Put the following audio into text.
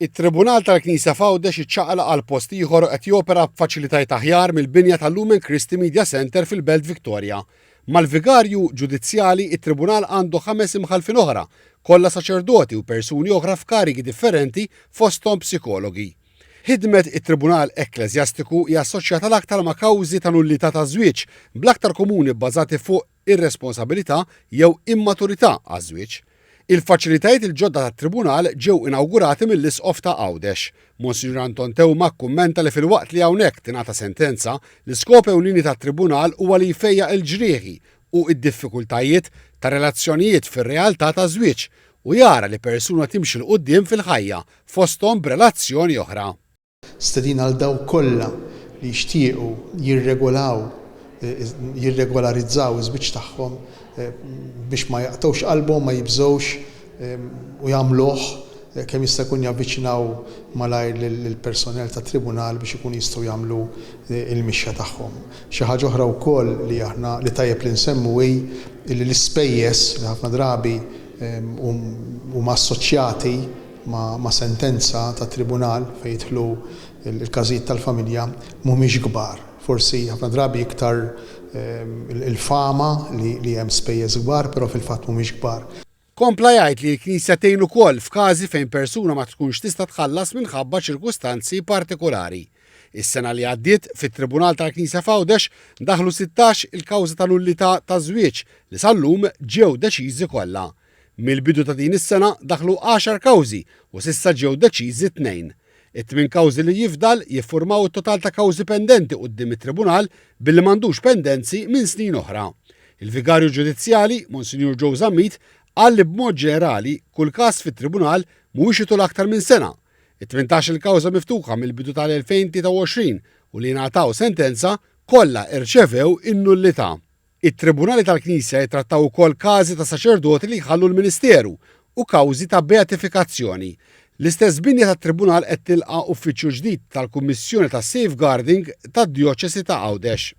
It-Tribunal tal-Knisja f'Għawdex iċċaqlaq għal post ieħor u qed jopera b'faċilitajiet aħjar mill-binja tal-Lumen Christi Media Centre fil-Belt Victoria. Mal-Vigarju Ġudizzjali, it-Tribunal għandu ħames imħallfin oħra, kollha saċerdoti u persuni oħra f'karigi differenti fosthom psikologi. Ħidmet it-Tribunal Ekkleżjastiku hija assoċjata l-aktar ma' kawżi ta' nullità taż-żwieġ, bl-aktar komuni bbażati fuq irresponsabilità jew immaturità għaż-żwieġ. Il-faċilitajiet il-ġodda tat-Tribunal ġew inawgurati mill-Isqof ta' Għawdex. Monsinjur Anton Teuma kkummenta li filwaqt li hawnhekk tingħata sentenza, l-iskop ewlieni tat-Tribunal huwa li jfejjaq il-ġrieħi u d-diffikultajiet ta' relazzjonijiet fir-realtà taż-żwieġ u jara li persuna timxi 'l quddiem fil-ħajja, fosthom b'relazzjoni oħra. Stedina għal dawk kollha li jixtiequ jirregolaw, jirregolarizzaw iż-żwieġ tagħhom biex ma jaqtgħux qalbhom, ma jibżgħux u jagħmluh kemm jista' jkun javviċinaw malajr lill-personnel tat-tribunal biex ikunu jistgħu jagħmlu l-mixja tagħhom. Xi ħaġa oħra wkoll li aħna li tajjeb li nsemmu hi li l-ispejjeż li ħafna drabi huma assoċjati ma' sentenza ta' tribunal fejn jidħlu l-każijiet tal-familja mhumiex kbar. Forsi ħafna drabi iktar il-fama li hemm spejjeż kbar, però fil-fatt mhumiex kbar. Kompla jgħid li l-Knisja tgħin ukoll f'każi fejn persuna ma tkunx tista' tħallas minħabba ċirkustanzi partikulari. Is-sena li għaddiet, fit-Tribunal tal-Knisja f'Għawdex daħlu 16 il-kawża ta' nullità ta' żwieġ li sal-lum ġew deċiżi kollha. Mill-bidu ta' din is-sena daħlu għaxar kawżi u s'issa ġew deċiżi tnejn. It-tmien kawżi li jifdal jiffurmaw it-total ta' kawżi pendenti quddiem it-Tribunal billi m'għandux pendenzi minn snin oħra. Il-Vigarju Ġudizzjali, Monsinjur Joe Zammit, qal li b'mod ġenerali kull każ fit-Tribunal mhuwiex itul aktar minn sena. It-tmintax-il kawża miftuħa mill-bidu tal-2023 u li ngħataw sentenza kollha rċevew in-nullità. It-tribunali tal-Knisja jittrattaw ukoll każi ta' saċerdoti li jħallu l-ministeru u kawżi ta' beatifikazzjoni. L-istess binja tat-tribunal qed tilqa' uffiċċju ġdid tal-Kummissjoni tas-Safeguarding tad-Djoċesi ta' Għawdex.